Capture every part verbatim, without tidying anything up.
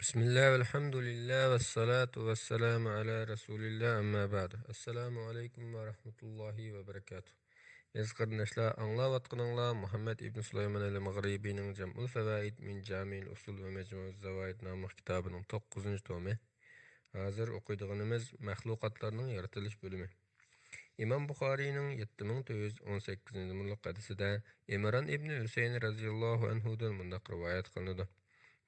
بىسمىللا، ۋەلھەمدۇلىللا، ۋەسسالاتۇ ۋەسسالامۇ ئەلا رەسۇلىللا، ئەمما بەئد. ئەسسالامۇ ئەلەيكۇم ۋە رەھمەتۇللاھى ۋە بەرىكاتۇھ. ئەزىز قېرىنداشلار، ئاڭلاۋاتقىنىڭلار مۇھەممەد ئىبن سۇلايمان ئەل مەغرىبىنىڭ جەمئۇل فەۋائىد مىن جامىئىل ئۇسۇل ۋە مەجمۇئۇز زاۋائىد ناملىق كىتابىنىڭ توققۇزىنچى تومى. ھازىر ئوقۇيدىغىنىمىز مەخلۇقاتلارنىڭ يارىتىلىش بۆلۈمى. ئىمام بۇخارىينىڭ يەتتە مىڭ تۆت يۈز ئون سەككىزىنچى نومۇرلۇق ھەدىسىدە ئىمران ئىبنى ھۈسەين رەزىياللاھۇ ئەنھۇدىن مۇنداق رىۋايەت قىلىنىدۇ: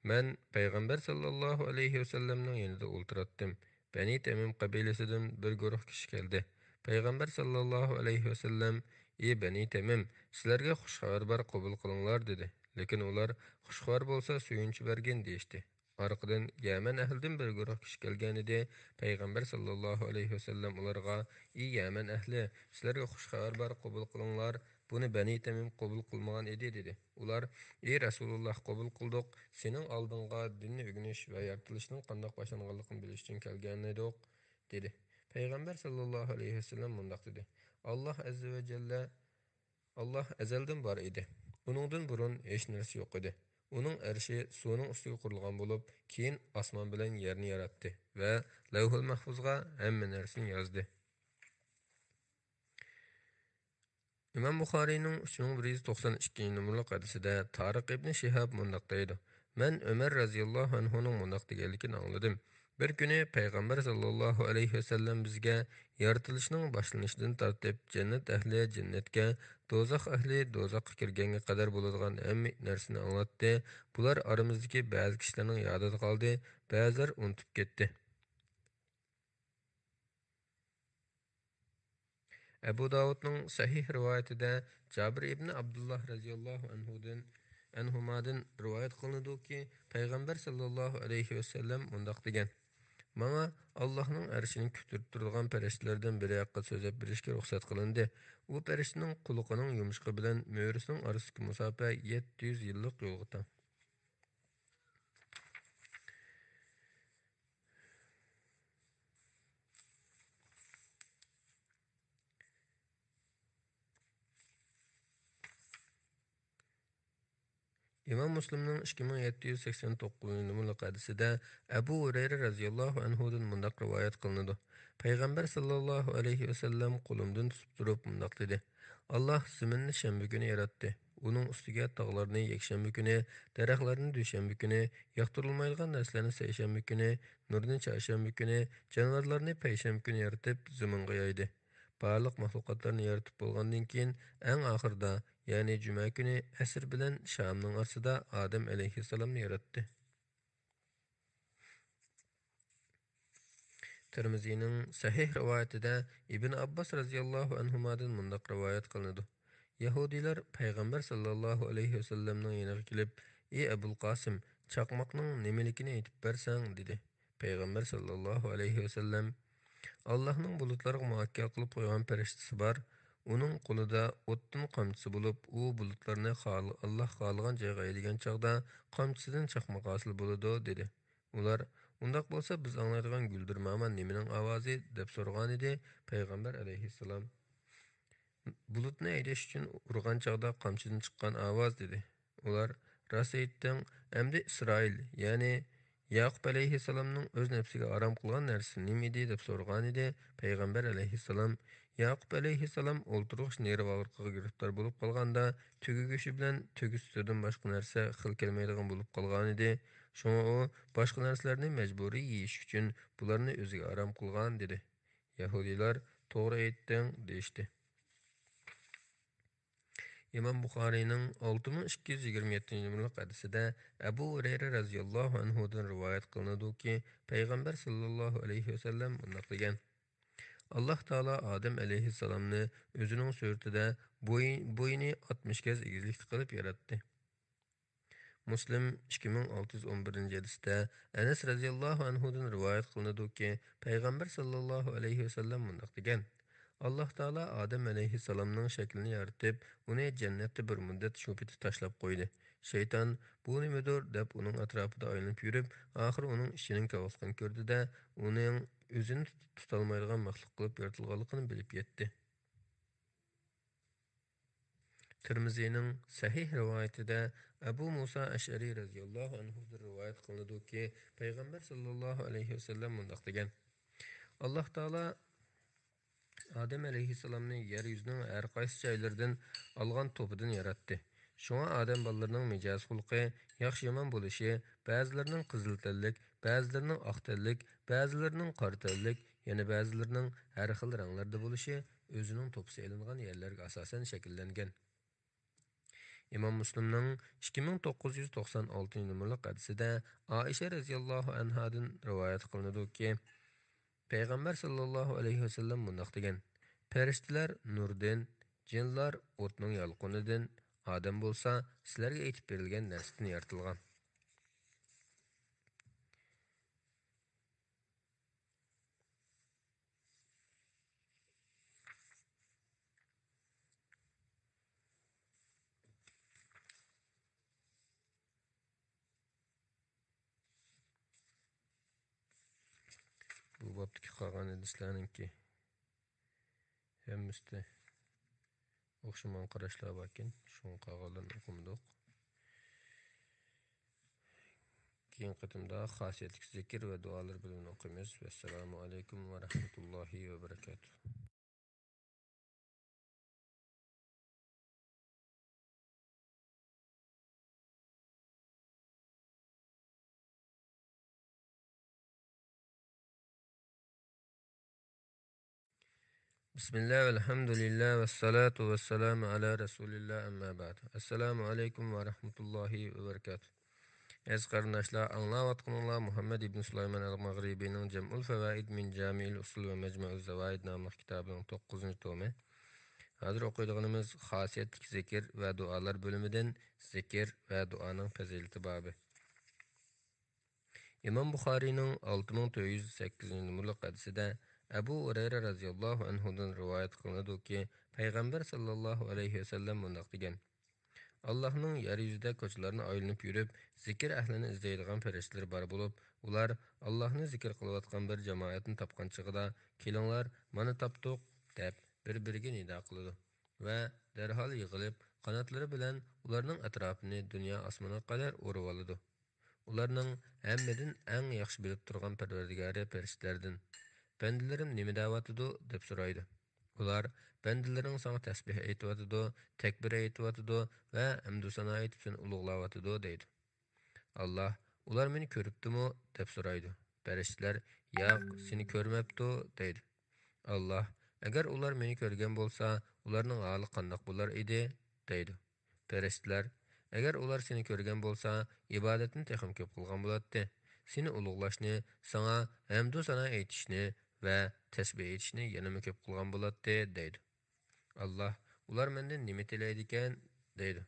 مەن پەيغەمبەر ساللاللاھۇ ئەلەيھى ۋەسەللەمنىڭ يېنىدا ئولتۇراتتىم. بەنى تەمىم قەبىلىسىدىن بىر گۇرۇھ كىشى كەلدى. پەيغەمبەر ساللاللاھۇ ئەلەيھى ۋەسەللەم: ئى بەنى تەمىم، سىلەرگە خۇش خەۋەر بار، قوبۇل قىلىڭلار، دېدى. لېكىن ئۇلار: خۇش خەۋەر بولسا سۆيۈنچ بەرگىن، دېيىشتى. ئارقىدىن يەمەن ئەھلىدىن بىر گۇرۇھ كىشى كەلگەنىدى. پەيغەمبەر ساللاللاھۇ ئەلەيھى ۋەسەللەم ئۇلارغا: ئى يەمەن ئەھلى، سىلەرگە خۇش خەۋەر بار، قوبۇل قىلىڭلار. بۇنى بەنى تەمىم قوبۇل قىلمىغان ئىدى، دېدى. ئۇلار: ئى رەسۇلۇللاھ، قوبۇل قىلدۇق، سېنىڭ ئالدىڭغا دىننى ئۆگىنىش ۋە يارىتىلىشنىڭ قانداق باشلانغانلىقىنى بىلىش ئۈچۈن كەلگەنىدۇق، دېدى. پەيغەمبەر ساللاللاھۇ ئەلەيھى ۋەسەللەم مۇنداق دېدى: ئاللاھ ئەززە ۋە جەللە، ئاللاھ ئەزەلدىن بار ئىدى. ئۇنىڭدىن بۇرۇن ھېچ نەرسە يوق ئىدى. ئۇنىڭ ئەرشى سۇنىڭ ئۈستىگە قۇرۇلغان بولۇپ، كېيىن ئاسمان بىلەن يەرنى ياراتتى ۋە لەۋھۇل مەھفۇزغا ھەممە نەرسىنى يازدى. ئىمام بۇخارىينىڭ ئۈچ مىڭ بىر يۈز توقسان ئىككىنچى نومۇرلۇق ھەدىسىدە تارىق ئىبنى شىھاب مۇنداق دەيدۇ: مەن ئۆمەر رەزىياللاھۇ ئەنھۇنىڭ مۇنداق دېگەنلىكىنى ئاڭلىدىم. بىر كۈنى پەيغەمبەر ساللاللاھۇ ئەلەيھى ۋەسەللەم بىزگە يارىتىلىشنىڭ باشلىنىشىدىن تارتىپ، جەننەت ئەھلى جەننەتكە، دوزاخ ئەھلى دوزاخقا كىرگەنگە قەدەر بولىدىغان ھەممە نەرسىنى ئاڭلاتتى. بۇلار ئارىمىزدىكى بەزى كىشىلەرنىڭ يادىدا قالدى، بەزىلەر ئۇنتۇپ كەتتى. ئەبۇ داۋۇدنىڭ سەھىھ رىۋايىتىدە جابىر ئىبنى ئابدۇللاھ رەزىياللاھۇ ئەنھۇدىن، ئەنھۇمادىن رىۋايەت قىلىنىدۇكى، پەيغەمبەر ساللاللاھۇ ئەلەيھى ۋەسەللەم مۇنداق دېگەن: ماڭا ئاللاھنىڭ ئەرشىنى كۆتۈرۈپ تۇرىدىغان پەرىشتىلەردىن بىرى ھەققىدە سۆزلەپ بېرىشكە رۇخسەت قىلىندى. ئۇ پەرىشتىنىڭ قۇلىقىنىڭ يۇمشىقى بىلەن مۈرىسىنىڭ ئارىسىدىكى مۇساپە يەتتە يۈز يىللىق يولغا تەڭ. ئىمام مۇسلىمنىڭ ئىككى مىڭ يەتتە يۈز سەكسەن توققۇزىنچى نومۇرلۇق ھەدىسىدە ئەبۇ ھۇرەيرە رەزىياللاھۇ ئەنھۇدىن مۇنداق رىۋايەت قىلىنىدۇ: پەيغەمبەر ساللاللاھۇ ئەلەيھى ۋەسەللەم قولۇمدىن تۇتۇپ تۇرۇپ مۇنداق دېدى: ئاللاھ زېمىننى شەنبە كۈنى ياراتتى. ئۇنىڭ ئۈستىگە تاغلارنى يەكشەنبە كۈنى، دەرەخلەرنى دۈشەنبە كۈنى، ياقتۇرۇلمايدىغان نەرسىلەرنى سەيشەنبە كۈنى، نۇرنى چارشەنبە كۈنى، جانىۋارلارنى پەيشەنبە كۈنى يارىتىپ زېمىنغا يايدى. بارلىق مەخلۇقاتلارنى يارىتىپ بولغاندىن كېيىن، ئەڭ ئاخىرىدا، يەنى جۈمە كۈنى ئەسىر بىلەن شامنىڭ ئارىسىدا ئادەم ئەلەيھىسسالامنى ياراتتى. تىرمىزىنىڭ سەھىھ رىۋايىتىدە ئىبن ئابباس رەزىياللاھۇ ئەنھۇمادىن مۇنداق رىۋايەت قىلىنىدۇ: يەھۇدىيلار پەيغەمبەر ساللاللاھۇ ئەلەيھى ۋەسەللەمنىڭ يېنىغا كېلىپ، ئى ئەبۇل قاسىم، چاقماقنىڭ نېمىلىكىنى ئېيتىپ بەرسەڭ، دېدى. پەيغەمبەر ساللاللاھۇ ئەلەيھى ۋەسەللەم، ئاللاھنىڭ بۇلۇتلارغا مۇئەككەل قىلىپ قويغان پەرىشتىسى بار. ئۇنىڭ قولىدا ئوتتىن قامچىسى بولۇپ، ئۇ بۇلۇتلارنى خال-، ئاللاھ خالىغان جايغا ھەيدىگەن چاغدا قامچىسىدىن چاقماق ھاسىل بولىدۇ، دېدى. ئۇلار، ئۇنداق بولسا بىز ئاڭلايدىغان گۈلدۈرماما نېمىنىڭ ئاۋازى؟ دەپ سورىغانىدى. پەيغەمبەر ئەلەيھىسسالام، بۇلۇتنى ھەيدەش ئۈچۈن ئۇرغان چاغدا قامچىدىن چىققان ئاۋاز، دېدى. ئۇلار، راست ئېيتتىڭ، ئەمدى ئىسرائىل، يەنى ياقۇپ ئەلەيھىسسالامنىڭ ئۆز نەپسىگە ھارام قىلغان نەرسىسى نېمە ئىدى؟ دەپ سورىغانىدى. پەيغەمبەر ئەلەيھىسسالام، ياقۇپ ئەلەيھىسسالام ئولتۇرغۇچ نېرۋا ئاغرىقىغا گىرىپتار بولۇپ قالغاندا، تۆگە گۆشى بىلەن تۆگە سۈتىدىن باشقا نەرسە خىل كەلمەيدىغان بولۇپ قالغانىدى. شۇڭا ئۇ باشقا نەرسىلەرنى مەجبۇرىي يېيىش ئۈچۈن بۇلارنى ئۆزىگە ھارام قىلغان، دېدى. يەھۇدىيلار، توغرا ئېيتتىڭ، دېيىشتى. ئىمام بۇخارىينىڭ ئالتە مىڭ ئىككى يۈز يىگىرمە يەتتىنچى نومۇرلۇق ھەدىسىدە ئەبۇ ھۇرەيرە رەزىياللاھۇ ئەنھۇدىن رىۋايەت قىلىنىدۇكى، پەيغەمبەر ساللاللاھۇ ئەلەيھى ۋەسەللەم مۇنداق دېگەن: ئاللاھ تائالا ئادەم ئەلەيھىسسالامنى ئۆزىنىڭ سۈرىتىدە بوي-، بويىنى ئاتمىش گەز ئېگىزلىكتە قىلىپ ياراتتى. مۇسلىم ئىككى مىڭ ئالتە يۈز ئون بىرىنچى ھەدىستە ئەنەس رەزىياللاھۇ ئەنھۇدىن رىۋايەت قىلىنىدۇكى، پەيغەمبەر ساللاللاھۇ ئەلەيھى ۋەسەللەم مۇنداق دېگەن: ئاللاھ تائالا ئادەم ئەلەيھىسسالامنىڭ شەكلىنى يارىتىپ، ئۇنى جەننەتتە بىر مۇددەت شۇ پېتى تاشلاپ قويدى. شەيتان، بۇ نېمىدۇر؟ دەپ ئۇنىڭ ئەتراپىدا ئايلىنىپ يۈرۈپ، ئاخىرى ئۇنىڭ ئىچىنىڭ كاۋاكلىقىنى كۆردى-دە، ئۇنىڭ ئۆزىنى تۇت-، تۇتالمايدىغان مەخلۇق قىلىپ يارىتىلغانلىقىنى بىلىپ يەتتى. تىرمىزىنىڭ سەھىھ رىۋايىتىدە ئەبۇ مۇسا ئەشئەرى رەزىياللاھۇ ئەنھۇدىن رىۋايەت قىلىنىدۇكى، پەيغەمبەر ساللاللاھۇ ئەلەيھى ۋەسەللەم مۇنداق دېگەن: ئاللاھ تائالا ئادەم ئەلەيھىسسالامنى يەر يۈزىنىڭ ھەر قايسى جايلىرىدىن ئالغان توپىدىن ياراتتى. شۇڭا ئادەم بالىلىرىنىڭ مىجەز خۇلقى، ياخشى-يامان بولۇشى، بەزىلىرىنىڭ قىزىل تەنلىك، بەزىلىرىنىڭ ئاق تەنلىك، بەزىلىرىنىڭ قارا تەنلىك، يەنە بەزىلىرىنىڭ ھەر خىل رەڭلەردە بولۇشى ئۆزىنىڭ توپىسى ئېلىنغان يەرلەرگە ئاساسەن شەكىللەنگەن. ئىمام مۇسلىمنىڭ ئىككى مىڭ توققۇز يۈز توقسان ئالتىنچى نومۇرلۇق ھەدىسىدە ئائىشە رەزىياللاھۇ ئەنھادىن رىۋايەت قىلىنىدۇكى، پەيغەمبەر ساللاللاھۇ ئەلەيھى ۋەسەللەم مۇنداق دېگەن: پەرىشتىلەر نۇردىن، جىنلار ئوتنىڭ يالقۇنىدىن، ئادەم بولسا سىلەرگە ئېيتىپ بېرىلگەن نەرسىدىن يارىتىلغان. بۇ بابتىكى قالغان ھەدىسلەرنىڭكى ھەممىسىدە ئوخشىمىغان قاراشلار باركەن، شۇڭا قالغانلىرىنى ئوقۇمىدۇق. كېيىنكى قېتىمدا خاسىيەتلىك زىكىر ۋە دۇئالار بۆلۈمىنى ئوقۇيمىز. ۋەسسالامۇ ئەلەيكۇم ۋە رەھمەتۇللاھى ۋە بەرىكاتۇھ. بىسمىللا، ۋەلھەمدۇلىللا، ۋەسسالاتۇ ۋەسسالامۇ ئەلا رەسۇلىللا، ئەمما بەئد. ئەسسالامۇ ئەلەيكۇم ۋە رەھمەتۇللاھى ۋە بەرىكاتۇھ. ئەزىز قېرىنداشلار، ئاڭلاۋاتقىنىڭلار مۇھەممەد ئىبن سۇلايمان ئەل مەغرىبىنىڭ جەمئۇل فەۋائىد مىن جامىئىل ئۇسۇل ۋە مەجمەئۇز زاۋائىد ناملىق كىتابىنىڭ توققۇزىنچى تومى. ھازىر ئوقۇيدىغىنىمىز خاسىيەتلىك زىكىر ۋە دۇئالار بۆلۈمىدىن زىكىر ۋە دۇئانىڭ پەزىلىتى بابى. ئىمام بۇخارىينىڭ ئالتە مىڭ تۆت يۈز سەككىزىنچى نومۇرلۇق ھەدىسىدە ئەبۇ ھۇرەيرە رەزىياللاھۇ ئەنھۇدىن رىۋايەت قىلىنىدۇكى، پەيغەمبەر ساللاللاھۇ ئەلەيھى ۋەسەللەم مۇنداق دېگەن: ئاللاھنىڭ يەر يۈزىدە كوچىلارنى ئايلىنىپ يۈرۈپ، زىكىر ئەھلىنى ئىزدەيدىغان پەرىشتىلەر بار بولۇپ، ئۇلار ئاللاھنى زىكىر قىلىۋاتقان بىر جامائەتنى تاپقان چېغىدا، كېلىڭلار، مانا تاپتۇق، دەپ، بىر-بىرىگە نىدا قىلىدۇ ۋە دەرھال يىغىلىپ، قاناتلىرى بىلەن ئۇلارنىڭ ئەتراپىنى دۇنيا ئاسمىنىغا قەدەر ئورىۋالىدۇ. ئۇلارنىڭ ھەممىدىن ئەڭ ياخشى بىلىپ تۇرغان پەرۋەردىگارى پەرىشتىلەردىن: بەندىلىرىم نېمە دەۋاتىدۇ؟ دەپ سورايدۇ. ئۇلار: بەندىلىرىڭ ساڭا تەسبىھ ئېيتىۋاتىدۇ، تەكبىر ئېيتىۋاتىدۇ ۋە ھەمدۇسانا ئېيتىپ سېنى ئۇلۇغلاۋاتىدۇ، دەيدۇ. ئاللاھ: ئۇلار مېنى كۆرۈپتۇمۇ؟ دەپ سورايدۇ. پەرىشتىلەر: ياق، سېنى كۆرمەپتۇ، دەيدۇ. ئاللاھ: ئەگەر ئۇلار مېنى كۆرگەن بولسا، ئۇلارنىڭ ھالى قانداق بولار ئىدى؟ دەيدۇ. پەرىشتىلەر: ئەگەر ئۇلار سېنى كۆرگەن بولسا، ئىبادەتنى تېخىمۇ كۆپ قىلغان بولاتتى. سېنى ئۇلۇغلاشنى، ساڭا ھەمدۇ سانا ئېيتىشنى ۋە تەسبىھ ئېيتىشنى يەنىمۇ كۆپ قىلغان بولاتتى، دەيدۇ. ئاللاھ: ئۇلار مەندىن نېمە تىلەيدىكەن؟ دەيدۇ.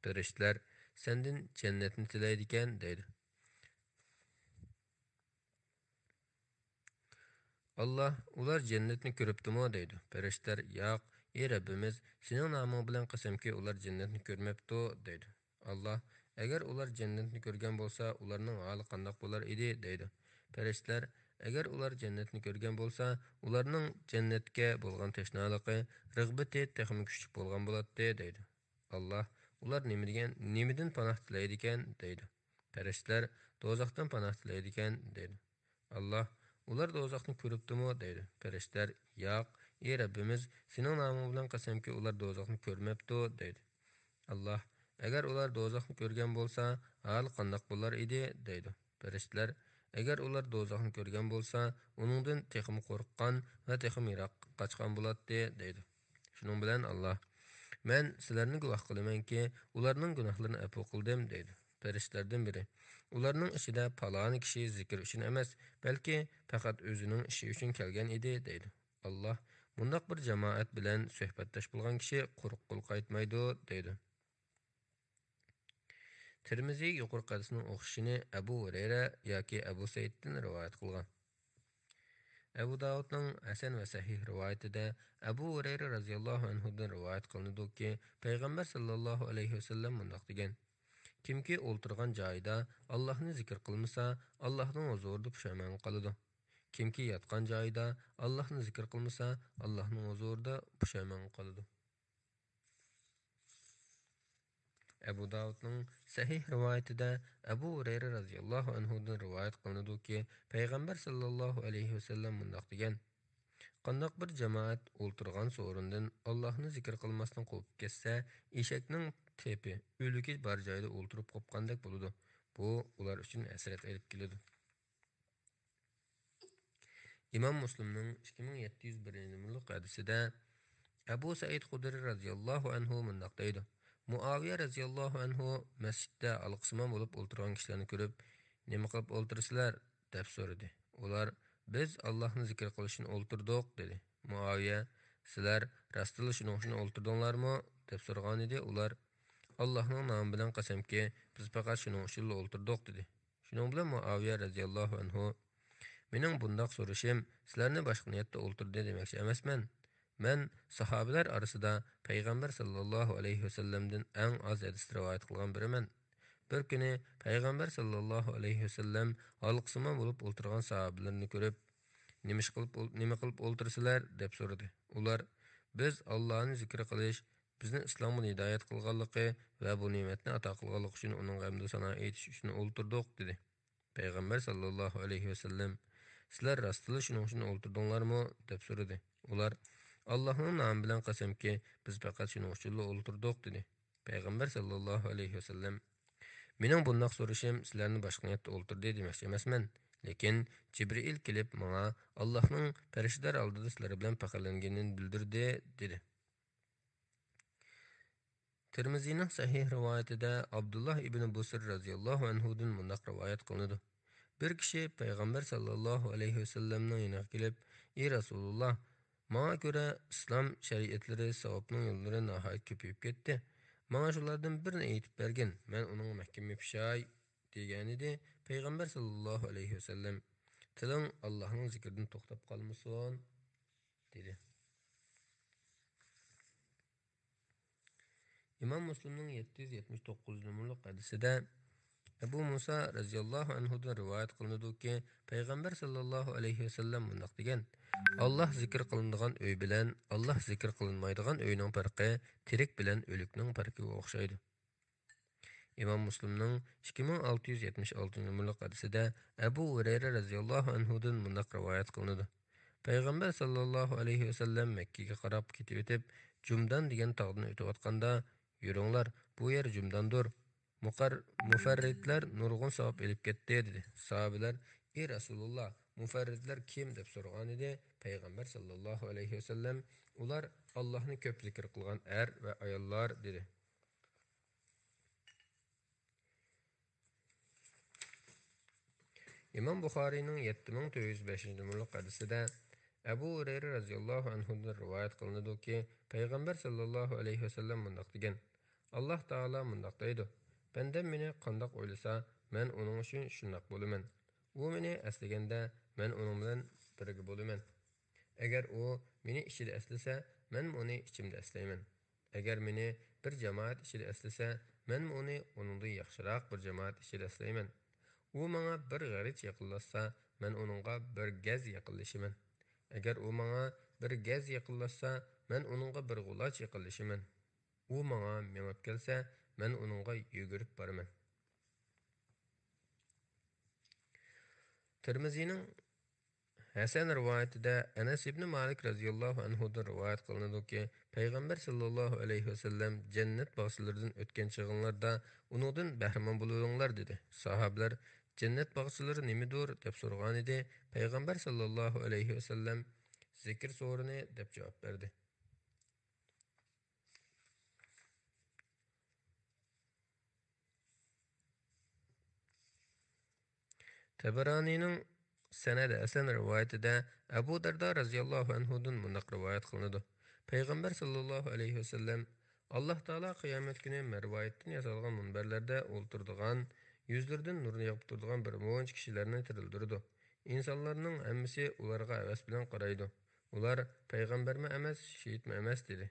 پەرىشتىلەر: سەندىن جەننەتنى تىلەيدىكەن، دەيدۇ. ئاللاھ: ئۇلار جەننەتنى كۆرۈپتىمۇ؟ دەيدۇ. پەرىشتىلەر: ياق، ئى رەببىمىز، سېنىڭ نامىڭ بىلەن قەسەمكى، ئۇلار جەننەتنى كۆرمەپتۇ، دەيدۇ. ئاللاھ: ئەگەر ئۇلار جەننەتنى كۆرگەن بولسا، ئۇلارنىڭ ھالى قانداق بولار ئىدى؟ دەيدۇ. پەرىشتىلەر: ئەگەر ئۇلار جەننەتنى كۆرگەن بولسا، ئۇلارنىڭ جەننەتكە بولغان تەشنالىقى، رىغبىتى تېخىمۇ كۈچلۈك بولغان بولاتتى، دەيدۇ. ئاللاھ: ئۇلار نېمە دېگەن، نېمىدىن پاناھ تىلەيدىكەن؟ دەيدۇ. پەرىشتىلەر: دوزاختىن پاناھ تىلەيدىكەن، دەيدۇ. ئاللاھ: ئۇلار دوزاخنى كۆرۈپتىمۇ؟ دەيدۇ. پەرىشتىلەر: ياق، ئى رەببىمىز، سېنىڭ نامىڭ بىلەن قەسەمكى، ئۇلار دوزاخنى كۆرمەپتۇ، دەيدۇ. ئاللاھ: ئەگەر ئۇلار دوزاخنى كۆرگەن بولسا، ھالى قانداق بولار ئىدى؟ دەيدۇ. پەرىشتىلەر: ئەگەر ئۇلار دوزاخنى كۆرگەن بولسا، ئۇنىڭدىن تېخىمۇ قورققان ۋە تېخىمۇ يىراققا قاچقان بولاتتى، دەيدۇ. شۇنىڭ بىلەن ئاللاھ: مەن سىلەرنى گۇۋاھ قىلىمەنكى، ئۇلارنىڭ گۇناھلىرىنى ئەپۇ قىلدىم، دەيدۇ. پەرىشتىلەردىن بىرى: ئۇلارنىڭ ئىچىدە پالانى كىشى زىكىر ئۈچۈن ئەمەس، بەلكى پەقەت ئۆزىنىڭ ئىشى ئۈچۈن كەلگەن ئىدى، دەيدۇ. ئاللاھ: مۇنداق بىر جامائەت بىلەن سۆھبەتداش بولغان كىشى قۇرۇق قول قايتمايدۇ، دەيدۇ. تىرمىزى يۇقىرىقى ھەدىسنىڭ ئوخشىشىنى ئەبۇ ھۇرەيرە ياكى ئەبۇ سەئىدتىن رىۋايەت قىلغان. ئەبۇ داۋۇدنىڭ ھەسەن ۋە سەھىھ رىۋايىتىدە ئەبۇ ھۇرەيرە رەزىياللاھۇ ئەنھۇدىن رىۋايەت قىلىنىدۇكى، پەيغەمبەر ساللاللاھۇ ئەلەيھى ۋەسەللەم مۇنداق دېگەن: كىمكى ئولتۇرغان جايىدا ئاللاھنى زىكىر قىلمىسا، ئاللاھنىڭ ھۇزۇرىدا پۇشايمانغا قالىدۇ. كىمكى ياتقان جايىدا ئاللاھنى زىكىر قىلمىسا، ئاللاھنىڭ ھۇزۇرىدا پۇشايمانغا قالىدۇ. ئەبۇ داۋۇدنىڭ سەھىھ رىۋايىتىدە ئەبۇ ھۇرەيرە رازىياللاھۇ ئەنھۇدىن رىۋايەت قىلىنىدۇكى، پەيغەمبەر ساللاللاھۇ ئەلەيھى ۋەسەللەم مۇنداق دېگەن: قانداق بىر جامائەت ئولتۇرغان سورۇندىن ئاللاھنى زىكىر قىلماستىن قوپۇپ كەتسە، ئېشەكنىڭ تېپى، ئۆلۈكى بار جايدا ئولتۇرۇپ قوپقاندەك بولىدۇ. بۇ ئۇلار ئۈچۈن ھەسرەت ئېلىپ كېلىدۇ. ئىمام مۇسلىمنىڭ ئىككى مىڭ يەتتە يۈز بىرىنچى نومۇرلۇق ھەدىسىدە ئەبۇ سەئىد خۇدرى رازىياللاھۇ ئەنھۇ مۇنداق دەيدۇ: مۇئاۋىيە رازىياللاھۇ ئەنھۇ مەسچىتتە ھالقىسىمان بولۇپ ئولتۇرغان كىشىلەرنى كۆرۈپ، نېمە قىلىپ ئولتۇرىسىلەر؟ دەپ سورىدى. ئۇلار، بىز ئاللاھنى زىكىر قىلىشنى ئولتۇردۇق، دېدى. مۇئاۋىيە، سىلەر راستتىنلا شۇنىڭ ئۈچۈن ئولتۇردۇڭلارمۇ؟ دەپ سورىغانىدى. ئۇلار، ئاللاھنىڭ نامى بىلەن قەسەمكى، بىز پەقەت شۇنىڭ ئۈچۈنلا ئولتۇردۇق، دېدى. شۇنىڭ بىلەن مۇئاۋىيە رەزىياللاھۇ ئەنھۇ، مېنىڭ بۇنداق سورىشىم سىلەرنى باشقا نىيەتتە ئولتۇردى دېمەكچى ئەمەسمەن. مەن ساھابىلەر ئارىسىدا پەيغەمبەر ساللاللاھۇ ئەلەيھى ۋەسەللەمدىن ئەڭ ئاز ھەدىس رىۋايەت قىلغان بىرىمەن. بىر كۈنى پەيغەمبەر ساللاللاھۇ ئەلەيھى ۋەسەللەم ھالقىسىمان بولۇپ ئولتۇرغان ساھابىلىرىنى كۆرۈپ، نېمىش قىلىپ ئول-، نېمە قىلىپ ئولتۇرىسىلەر؟ دەپ سورىدى. ئۇلار، بىز ئاللانى زىكىر قىلىش، بىزنى ئىسلامغا ھىدايەت قىلغانلىقى ۋە بۇ نېمەتنى ئاتا قىلغانلىقى ئۈچۈن ئۇنىڭغا ھەمدۇ سانا ئېيتىش ئۈچۈن ئولتۇردۇق، دېدى. پەيغەمبەر ساللاللاھۇ ئەلەيھى ۋەسەللەم، سىلەر راستلا شۇنىڭ ئۈچۈن ئولتۇردۇڭلارمۇ؟ دەپ سورىدى. ئۇلار، ئاللاھنىڭ نامى بىلەن قەسەمكى، بىز پەقەت شۇنىڭ ئۈچۈنلا ئولتۇردۇق، دېدى. پەيغەمبەر ساللاللاھۇ ئەلەيھى ۋەسەللەم، مېنىڭ بۇنداق سورىشىم سىلەرنى باشقا نىيەتتە ئولتۇردى دېمەكچى ئەمەسمەن، لېكىن جىبرىئىل كېلىپ ماڭا، ئاللاھنىڭ پەرىشتىلەر ئالدىدا سىلەر بىلەن پەخىرلەنگىنىنى بىلدۈردى، دېدى. تىرمىزىنىڭ سەھىھ رىۋايىتىدە ئابدۇللا ئىبنى بۇسر رەزىياللاھۇ ئەنھۇدىن مۇنداق رىۋايەت قىلىنىدۇ: بىر كىشى پەيغەمبەر ساللاللاھۇ ئەلەيھى ۋەسەللەمنىڭ يېنىغا كېلىپ، ئى رەسۇلۇللا، ماڭا كۆرە ئىسلام شەرىئەتلىرى، ساۋابنىڭ يوللىرى ناھايىتى كۆپىيىپ كەتتى. ماڭا شۇلاردىن بىرنى ئېيتىپ بەرگىن، مەن ئۇنىڭغا مەھكەم يېپىشاي، دېگەنىدى. پەيغەمبەر ساللاللاھۇ ئەلەيھى ۋەسەللەم، تىلىڭ ئاللاھنىڭ زىكرىدىن توختاپ قالمىسۇن، دېدى. ئىمام مۇسلىمنىڭ يەتتە يۈز يەتمىش توققۇزىنچى نومۇرلۇق ھەدىسىدە ئەبۇ مۇسا رەزىياللاھۇ ئەنھۇدىن رىۋايەت قىلىنىدۇكى، پەيغەمبەر ساللاللاھۇ ئەلەيھى ۋەسەللەم مۇنداق دېگەن: ئاللاھ زىكىر قىلىنىدىغان ئۆي بىلەن ئاللاھ زىكىر قىلىنمايدىغان ئۆينىڭ پەرقى تىرىك بىلەن ئۆلۈكنىڭ پەرقىگە ئوخشايدۇ. ئىمام مۇسلىمنىڭ ئىككى مىڭ ئالتە يۈز يەتمىش ئالتىنچى نومۇرلۇق ھەدىسىدە ئەبۇ ھۇرەيرە رەزىياللاھۇ ئەنھۇدىن مۇنداق رىۋايەت قىلىنىدۇ: پەيغەمبەر ساللاللاھۇ ئەلەيھى ۋەسەللەم مەككىگە قاراپ كېتىۋېتىپ، جۇمدان دېگەن تاغدىن ئۆتۈۋاتقاندا، يۈرۈڭلار، بۇ يەر جۇمداندۇر. مۇقەر-، مۇفەررىتلەر نۇرغۇن ساۋاب ئېلىپ كەتتى، دېدى. ساھابىلەر، ئى رەسۇلۇللا، مۇفەررىتلەر كىم؟ دەپ سورىغانىدى. پەيغەمبەر ساللاللاھۇ ئەلەيھى ۋەسەللەم، ئۇلار ئاللاھنى كۆپ زىكىر قىلغان ئەر ۋە ئاياللار، دېدى. ئىمام بۇخارىينىڭ يەتتە مىڭ تۆت يۈز بەشىنچى نومۇرلۇق ھەدىسىدە ئەبۇ ھۇرەيرە رەزىياللاھۇ ئەنھۇدىن رىۋايەت قىلىنىدۇكى، پەيغەمبەر ساللاللاھۇ ئەلەيھى ۋەسەللەم مۇنداق دېگەن: ئاللاھ تائالا مۇنداق دەيدۇ، بەندەم مېنى قانداق ئويلىسا، مەن ئۇنىڭ ئۈچۈن شۇنداق بولىمەن. ئۇ مېنى ئەسلىگەندە، مەن ئۇنىڭ بىلەن بىرگە بولىمەن. ئەگەر ئۇ مېنى ئىچىدە ئەسلىسە، مەنمۇ ئۇنى ئىچىمدە ئەسلەيمەن. ئەگەر مېنى بىر جامائەت ئىچىدە ئەسلىسە، مەنمۇ ئۇنى ئۇنىڭدىن ياخشىراق بىر جامائەت ئىچىدە ئەسلەيمەن. ئۇ ماڭا بىر غېرىچ يېقىنلاشسا، مەن ئۇنىڭغا بىر گەز يېقىنلىشىمەن. ئەگەر ئۇ ماڭا بىر گەز يېقىنلاشسا، مەن ئۇنىڭغا بىر غۇلاچ يېقىنلىشىمەن. ئۇ ماڭا مېڭىپ كەلسە، مەن ئۇنىڭغا يۈگۈرۈپ بارىمەن. تىرمىزىنىڭ ھەسەن رىۋايىتىدە ئەنەس ئىبنى مالىك رەزىياللاھۇ ئەنھۇدىن رىۋايەت قىلىنىدۇكى، پەيغەمبەر ساللاللاھۇ ئەلەيھى ۋەسەللەم جەننەت باغچىلىرىدىن ئۆتكەن چېغىڭلاردا ئۇنىڭدىن بەھرىمەن بولۇۋېلىڭلار، دېدى. ساھابىلەر، جەننەت باغچىلىرى نېمىدۇر؟ دەپ سورىغانىدى. پەيغەمبەر ساللاللاھۇ ئەلەيھى ۋەسەللەم، زىكىر سورۇنى، دەپ جاۋاب بەردى. تەبەرانىنىڭ سەنەدى ھەسەن رىۋايىتىدە ئەبۇ دەردا رەزىياللاھۇ ئەنھۇدىن مۇنداق رىۋايەت قىلىنىدۇ. پەيغەمبەر ساللاللاھۇ ئەلەيھى ۋەسەللەم، ئاللاھ تائالا قىيامەت كۈنى مەرۋايىتتىن ياسالغان مۇنبەرلەردە ئولتۇرىدىغان، يۈزلىرىدىن نۇر يېغىپ تۇرىدىغان بىر مۇنچە كىشىلەرنى تىرىلدۈرىدۇ. ئىنسانلارنىڭ ھەممىسى ئۇلارغا ھەۋەس بىلەن قارايدۇ. ئۇلار پەيغەمبەرمۇ ئەمەس، شېھىتمۇ ئەمەس، دېدى.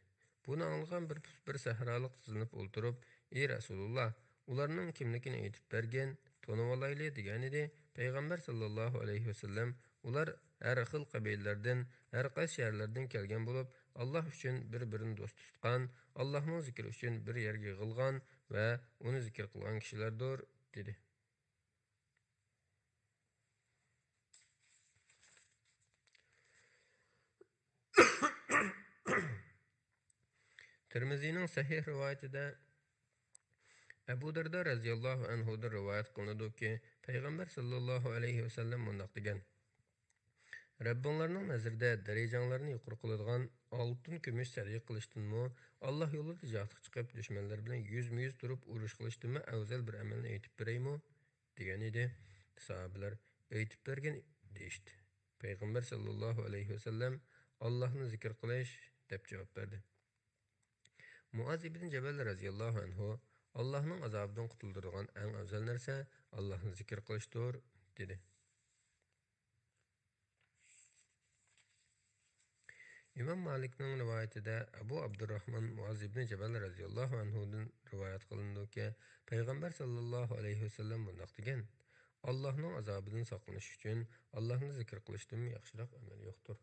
بۇنى ئاڭلىغان بىر، بىر سەھرالىق تىزلىنىپ ئولتۇرۇپ، ئى رەسۇلۇللا، ئۇلارنىڭ كىملىكىنى ئېيتىپ بەرگىن، تونۇۋالايلى، دېگەنىدى. پەيغەمبەر ساللاللاھۇ ئەلەيھى ۋەسەللەم، ئۇلار ھەر خىل قەبىلىلەردىن، ھەر قايسى شەھەرلەردىن كەلگەن بولۇپ، ئاللاھ ئۈچۈن بىر-بىرىنى دوست تۇتقان، ئاللاھنىڭ زىكرى ئۈچۈن بىر يەرگە يىغىلغان، ۋە ئۇنى زىكىر قىلغان كىشىلەردۇر، دېدى. تىرمىزىنىڭ سەھىھ رىۋايىتىدە ئەبۇ دەردە رەزىياللاھۇ ئەنھۇدىن رىۋايەت قىلىنىدۇكى، پەيغەمبەر ساللاللاھۇ ئەلەيھى ۋەسەللەم مۇنداق دېگەن: رەببىڭلارنىڭ نەزىرىدە دەرىجەڭلارنى يۇقىرى قىلىدىغان ئالتۇن، كۈمۈش سەدىقە قىلىشتىنمۇ، ئاللاھ يولىدا جىھادقا چىقىپ، دۈشمەنلەر بىلەن يۈزمۇ يۈز تۇرۇپ ئۇرۇش قىلىشتىنمۇ ئەۋزەل بىر ئەمەلنى ئېيتىپ بېرەيمۇ؟ دېگەن ئىدى. ساھابىلەر ئېيتىپ بەرگىن، دېيىشتى. پەيغەمبەر ساللاللاھۇ ئەلەيھى ۋەسەللەم ئاللاھنى زىكىر قىلىش، دەپ جاۋاب بەردى. مۇئاز ئىبنى جەبەل رەزىياللاھۇ ئەنھۇ، ئاللاھنىڭ ئازابىدىن قۇتۇلدۇرىدىغان ئەڭ ئەۋزەل نەرسە ئاللاھنى زىكىر قىلىشتۇر، دېدى. ئىمام مالىكنىڭ رىۋايىتىدە ئەبۇ ئابدۇرراھمان مۇئاز ئىبنى جەبەل رەزىياللاھۇ ئەنھۇدىن رىۋايەت قىلىنىدۇكى، پەيغەمبەر ساللاللاھۇ ئەلەيھى ۋەسەللەم مۇنداق دېگەن: ئاللاھنىڭ ئازابىدىن ساقلىنىش ئۈچۈن ئاللاھنى زىكىر قىلىشتىن ياخشىراق ئەمەل يوقتۇر.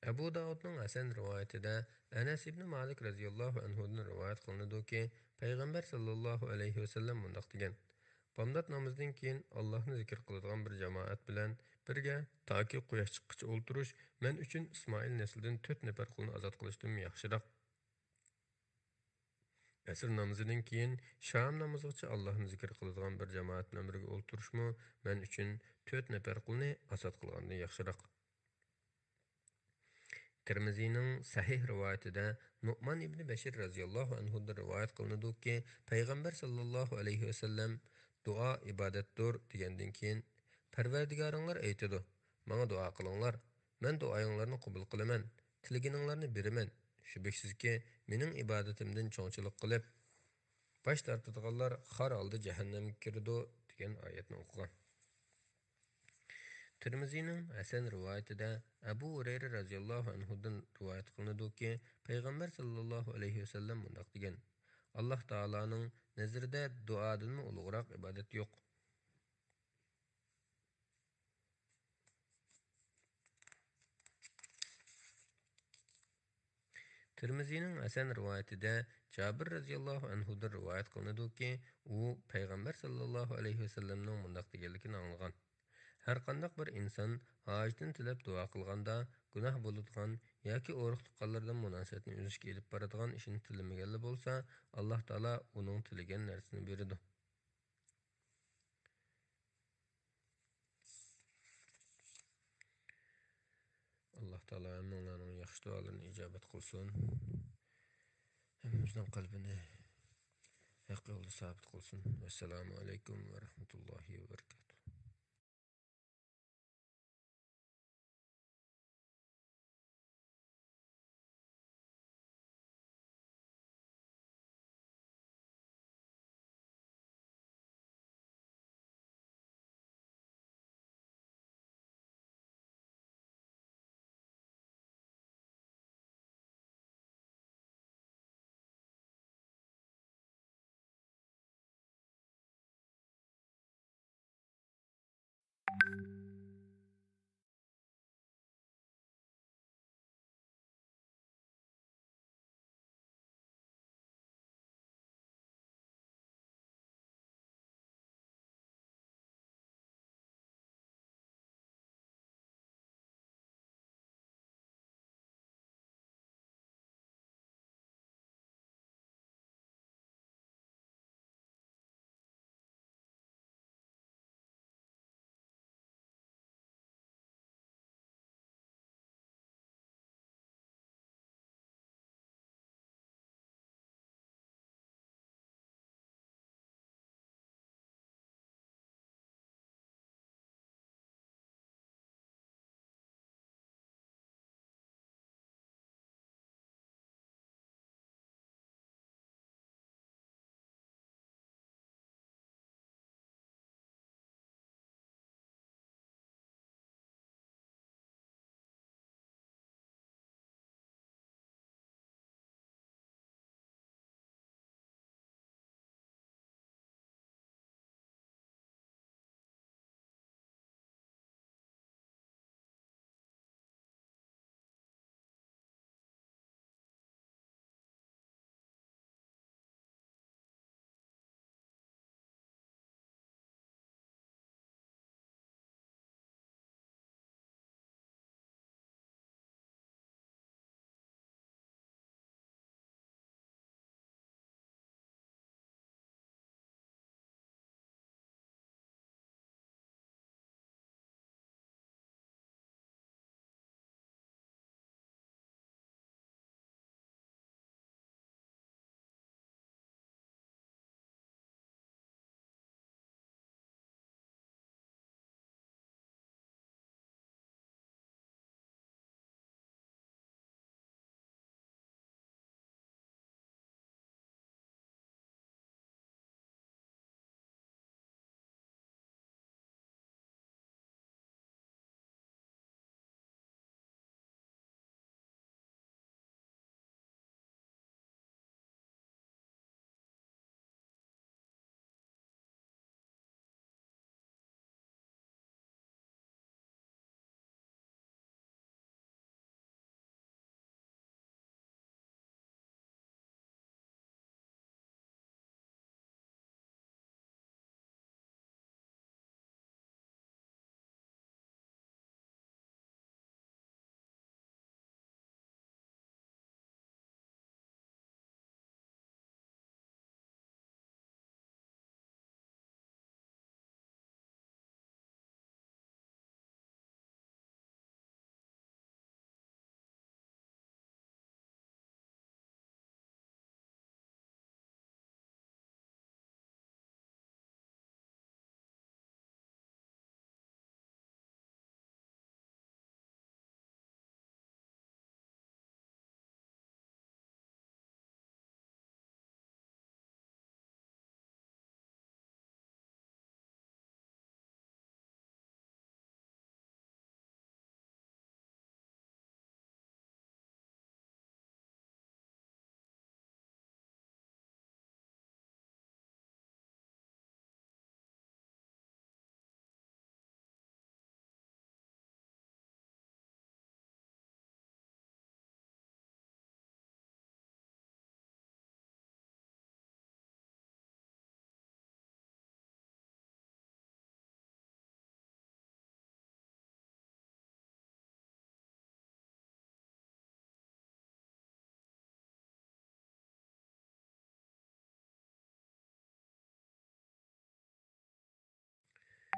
ئەبۇ داۋۇدنىڭ ھەسەن رىۋايىتىدە ئەنەس ئىبنى مالىك رەزىياللاھۇ ئەنھۇدىن رىۋايەت قىلىنىدۇكى، پەيغەمبەر ساللاللاھۇ ئەلەيھى ۋەسەللەم مۇنداق دېگەن: بامدات نامىزىدىن كېيىن ئاللاھنى زىكىر قىلىدىغان بىر جامائەت بىلەن بىرگە تاكى قۇياش چىققىچە ئولتۇرۇش مەن ئۈچۈن ئىسمائىل نەسلىدىن تۆت نەپەر قۇلنى ئازاد قىلىشتىن ياخشىراق. ئەسىر نامىزىدىن كېيىن شام نامىزىغىچە ئاللاھنى زىكىر قىلىدىغان بىر جامائەت بىلەن بىرگە ئولتۇرۇشمۇ مەن ئۈچۈن تۆت نەپەر قۇلنى ئازاد قىلغاندىن ياخشىراق. تىرمىزىنىڭ سەھىھ رىۋايىتىدە نۇئمان ئىبنى بەشىر رەزىياللاھۇ ئەنھۇدىن رىۋايەت قىلىنىدۇكى، پەيغەمبەر ساللاللاھۇ ئەلەيھى ۋەسەللەم دۇئا ئىبادەتتۇر دېگەندىن كېيىن، پەرۋەردىگارىڭلار ئېيتىدۇ، ماڭا دۇئا قىلىڭلار، مەن دۇئايىڭلارنى قوبۇل قىلىمەن، تىلىگىنىڭلارنى بېرىمەن، شۈبھىسىزكى، مېنىڭ ئىبادىتىمدىن چوڭچىلىق قىلىپ، باش تارتىدىغانلار خار ھالدا جەھەننەمگە كىرىدۇ، دېگەن ئايەتنى ئوقۇغان. تىرمىزىنىڭ ھەسەن رىۋايىتىدە ئەبۇ ھۇرەيرە رەزىياللاھۇ ئەنھۇدىن رىۋايەت قىلىنىدۇكى، پەيغەمبەر ساللاللاھۇ ئەلەيھى ۋەسەللەم مۇنداق دېگەن: ئاللاھ تائالانىڭ نەزىرىدە دۇئادىنمۇ ئۇلۇغراق ئىبادەت يوق. تىرمىزىنىڭ ھەسەن رىۋايىتىدە جابىر رەزىياللاھۇ ئەنھۇدىن رىۋايەت قىلىنىدۇكى، ئۇ پەيغەمبەر ساللاللاھۇ ئەلەيھى ۋەسەللەمنىڭ مۇنداق دېگەنلىكىنى ئاڭلىغان: ھەرقانداق بىر ئىنسان ھاجىتىنى تىلەپ دۇئا قىلغاندا، گۇناھ بولىدىغان ياكى ئۇرۇق-تۇغقانلىرىدىن مۇناسىۋەتنى ئۈزۈشكە ئېلىپ بارىدىغان ئىشنى تىلىمىگەنلا بولسا، ئاللاھ تائالا ئۇنىڭ تىلىگەن نەرسىنى بېرىدۇ. ئاللاھ تائالا ھەممىڭلارنىڭ ياخشى دۇئالىرىنى ئىجابەت قىلسۇن. ھەممىمىزنىڭ قەلبىنى ھەق يولدا سابىت قىلسۇن. ۋەسسالامۇ ئەلەيكۇم ۋە رەھمەتۇللاھى ۋە بەرىكاتۇھ.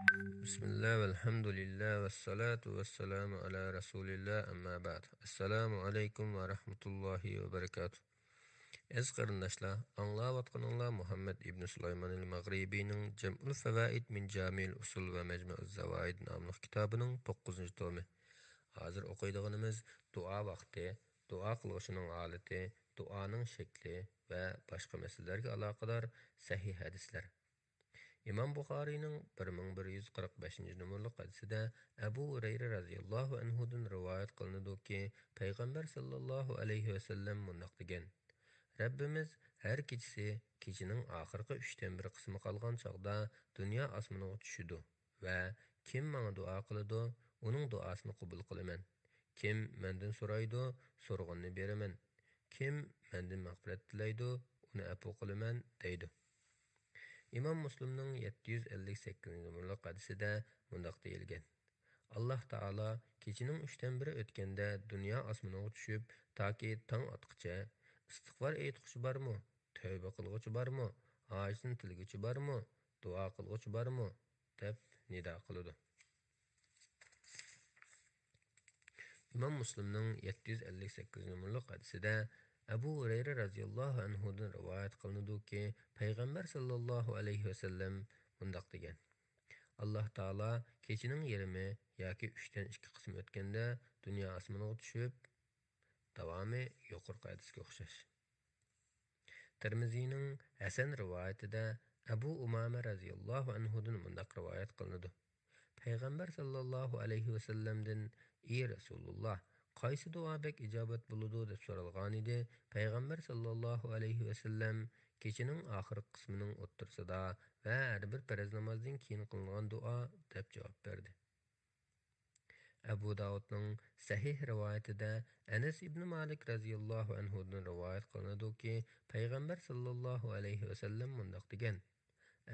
بسم الله والحمد لله والصلاة والسلام على رسول الله، أما بعد. السلام عليكم ورحمة الله وبركاته. ئەزىز قېرىنداشلار، ئاڭلاۋاتقىنىڭلار مۇھەممەد ئىبن سۇلايمان ئەل مەغرىبىنىڭ جەمئۇل فەۋائىد مىن جامىئىل ئۇسۇل ۋە مەجمەئۇز زاۋائىد ناملىق كىتابىنىڭ توققۇزىنچى تومى. ھازىر ئوقۇيدىغىنىمىز دۇئا ۋاقتى، دۇئا قىلغۇچىنىڭ ھالىتى، دۇئانىڭ شەكلى ۋە باشقا مەسىلىلەرگە ئالاقىدار سەھىھ ھەدىسلەر. ئىمام بۇخارىينىڭ بىر مىڭ بىر يۈز قىرىق بەشىنچى نومۇرلۇق ھەدىسىدە ئەبۇ ھۇرەيرە رازىياللاھۇ ئەنھۇدىن رىۋايەت قىلىنىدۇكى، پەيغەمبەر ساللاللاھۇ ئەلەيھى ۋەسەللەم مۇنداق دېگەن: رەببىمىز ھەر كېچىسى كېچىنىڭ ئاخىرقى ئۈچتىن بىر قىسمى قالغان چاغدا دۇنيا ئاسمىنىغا چۈشىدۇ ۋە كىم ماڭا دۇئا قىلىدۇ، ئۇنىڭ دۇئاسىنى قوبۇل قىلىمەن. كىم مەندىن سورايدۇ، سورىغىنىنى بېرىمەن. كىم مەندىن مەغپىرەت تىلەيدۇ، ئۇنى ئەپۇ قىلىمەن، دەيدۇ. ئىمام مۇسلىمنىڭ يەتتە يۈز ئەللىك سەككىزىنچى نومۇرلۇق ھەدىسىدە مۇنداق دېيىلگەن: ئاللاھ تائالا كېچىنىڭ ئۈچتىن بىرى ئۆتكەندە دۇنيا ئاسمىنىغا چۈشۈپ، تاكى تاڭ ئاتقىچە، ئىستىغپار ئېيتقۇچى بارمۇ، تەۋبە قىلغۇچى بارمۇ، ھاجىتىنى تىلىگۈچى بارمۇ، دۇئا قىلغۇچى بارمۇ؟ دەپ نىدا قىلىدۇ. ئىمام مۇسلىمنىڭ يەتتە يۈز ئەللىك سەككىز نومۇرلۇق ھەدىسىدە ئەبۇ ھۇرەيرە رازىياللاھۇ ئەنھۇدىن رىۋايەت قىلىنىدۇكى، پەيغەمبەر ساللاللاھۇ ئەلەيھى ۋەسەللەم مۇنداق دېگەن: ئاللاھ تائالا كېچىنىڭ يېرىمى ياكى ئۈچتىن ئىككى قىسمى ئۆتكەندە دۇنيا ئاسمىنىغا چۈشۈپ، داۋامى يۇقىرىقى ھەدىسكە ئوخشاش. تىرمىزىنىڭ ھەسەن رىۋايىتىدە ئەبۇ ئۇمامە رازىياللاھۇ ئەنھۇدىن مۇنداق رىۋايەت قىلىنىدۇ: پەيغەمبەر ساللاللاھۇ ئەلەيھى ۋەسەللەمدىن: ئى رەسۇلۇللاھ، قايسى دۇئا بەك ئىجابەت بولىدۇ؟ دەپ سورالغانىدى. پەيغەمبەر ساللاللاھۇ ئەلەيھى ۋەسەللەم: كېچىنىڭ ئاخىرقى قىسمىنىڭ ئوتتۇرىسىدا ۋە ھەر بىر پەرز نامازدىن كېيىن قىلىنغان دۇئا، دەپ جاۋاب بەردى. ئەبۇ داۋۇدنىڭ سەھىھ رىۋايىتىدە ئەنەس ئىبنى مالىك رازىياللاھۇ ئەنھۇدىن رىۋايەت قىلىنىدۇكى، پەيغەمبەر ساللاللاھۇ ئەلەيھى ۋەسەللەم مۇنداق دېگەن: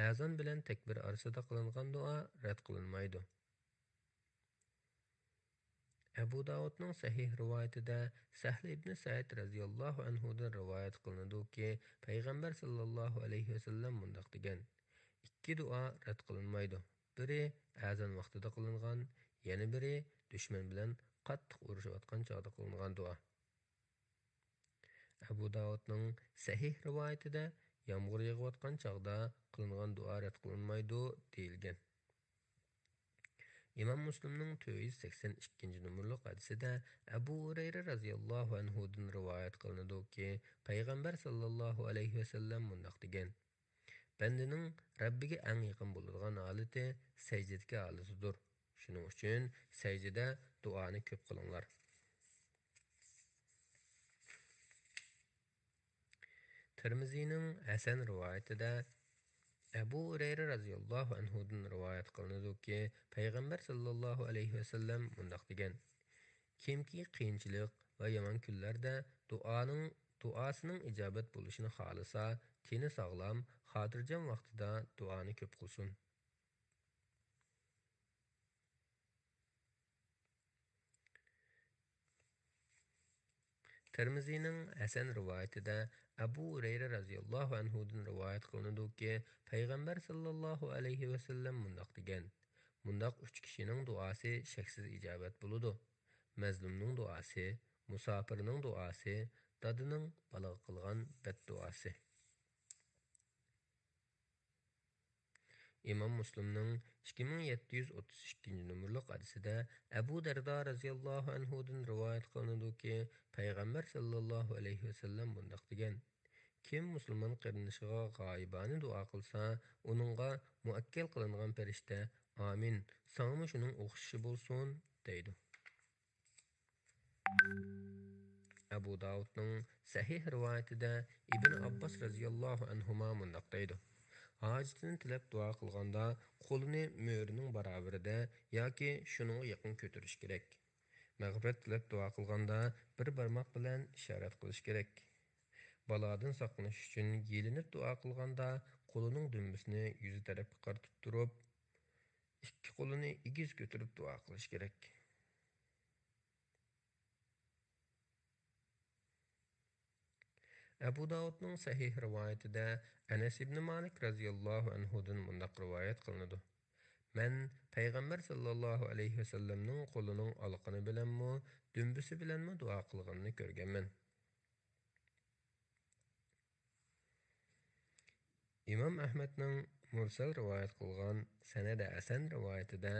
ئەزان بىلەن تەكبىر ئارىسىدا قىلىنغان دۇئا رەت قىلىنمايدۇ. ئەبۇ داۋۇدنىڭ سەھىھ رىۋايىتىدە سەھل ئىبنى سەئىد رازىياللاھۇ ئەنھۇدىن رىۋايەت قىلىنىدۇكى، پەيغەمبەر ساللاللاھۇ ئەلەيھى ۋەسەللەم مۇنداق دېگەن: ئىككى دۇئا رەت قىلىنمايدۇ. بىرى ئەزان ۋاقتىدا قىلىنغان، يەنە بىرى دۈشمەن بىلەن قاتتىق ئۇرۇشۇۋاتقان چاغدا قىلىنغان دۇئا. ئەبۇ داۋۇدنىڭ سەھىھ رىۋايىتىدە يامغۇر يېغىۋاتقان چاغدا قىلىنغان دۇئا رەت قىلىنمايدۇ، دېيىلگەن. ئىمام مۇسلىمنىڭ تۆت يۈز سەكسەن ئىككىنچى نومۇرلۇق ھەدىسىدە ئەبۇ ھۇرەيرە رازىياللاھۇ ئەنھۇدىن رىۋايەت قىلىنىدۇكى، پەيغەمبەر ساللاللاھۇ ئەلەيھى ۋەسەللەم مۇنداق دېگەن: بەندىنىڭ رەببىگە ئەڭ يېقىن بولىدىغان ھالىتى سەجدىدىكى ھالىتىدۇر. شۇنىڭ ئۈچۈن سەجدىدە دۇئانى كۆپ قىلىڭلار. تىرمىزىنىڭ ھەسەن رىۋايىتىدە ئەبۇ ھۇرەيرە رازىياللاھۇ ئەنھۇدىن رىۋايەت قىلىنىدۇكى، پەيغەمبەر ساللاللاھۇ ئەلەيھى ۋەسەللەم مۇنداق دېگەن: كىمكى قىيىنچىلىق ۋە يامان كۈنلەردە دۇئانىڭ، دۇئاسىنىڭ ئىجابەت بولۇشىنى خالىسا، تېنى ساغلام، خاتىرجەم ۋاقتىدا دۇئانى كۆپ قىلسۇن. تىرمىزىنىڭ ھەسەن رىۋايىتىدە ئەبۇ ھۇرەيرە رازىياللاھۇ ئەنھۇدىن رىۋايەت قىلىنىدۇكى، پەيغەمبەر ساللاللاھۇ ئەلەيھى ۋەسەللەم مۇنداق دېگەن: مۇنداق ئۈچ كىشىنىڭ دۇئاسى شەكسىز ئىجابەت بولىدۇ: مەزلۇمنىڭ دۇئاسى، مۇساپىرنىڭ دۇئاسى، دادىنىڭ بالىغا قىلغان بەددۇئاسى. ئىمام مۇسلىمنىڭ ئىككى مىڭ يەتتە يۈز ئوتتۇز ئىككىنچى نومۇرلۇق ھەدىسىدە ئەبۇ دەردا رازىياللاھۇ ئەنھۇدىن رىۋايەت قىلىنىدۇكى، پەيغەمبەر ساللاللاھۇ ئەلەيھى ۋەسەللەم مۇنداق دېگەن: كىم مۇسۇلمان قېرىندىشىغا غايىبانە دۇئا قىلسا، ئۇنىڭغا مۇئەككەل قىلىنغان پەرىشتە: ئامىن، ساڭىمۇ شۇنىڭ ئوخشىشى بولسۇن، دەيدۇ. ئەبۇ داۋۇدنىڭ سەھىھ رىۋايىتىدە ئىبن ئابباس رەزىياللاھۇ ئەنھۇما مۇنداق دەيدۇ: ھاجىتىنى تىلەپ دۇئا قىلغاندا، قولىنى مۈرىنىڭ باراۋىرىدە ياكى شۇنىڭغا يېقىن كۆتۈرۈش كېرەك. مەغپىرەت تىلەپ دۇئا قىلغاندا، بىر بارماق بىلەن ئىشارەت قىلىش كېرەك. بالادىن ساقلىنىش ئۈچۈن يېلىنىپ دۇئا قىلغاندا، قولىنىڭ دۈمبىسىنى يۈزى تەرەپكە قارىتىپ تۇرۇپ، ئىككى قولىنى ئېگىز كۆتۈرۈپ دۇئا قىلىش كېرەك. ئەبۇ داۋۇدنىڭ سەھىھ رىۋايىتىدە ئەنەس ئىبنى مالىك رەزىياللاھۇ ئەنھۇدىن مۇنداق رىۋايەت قىلىنىدۇ: مەن پەيغەمبەر ساللاللاھۇ ئەلەيھى ۋەسەللەمنىڭ قولىنىڭ ئالىقىنى بىلەنمۇ، دۈمبىسى بىلەنمۇ دۇئا قىلغىنىنى كۆرگەنمەن. ئىمام ئەھمەدنىڭ مۇرسەل رىۋايەت قىلغان سەنەدى ھەسەن رىۋايىتىدە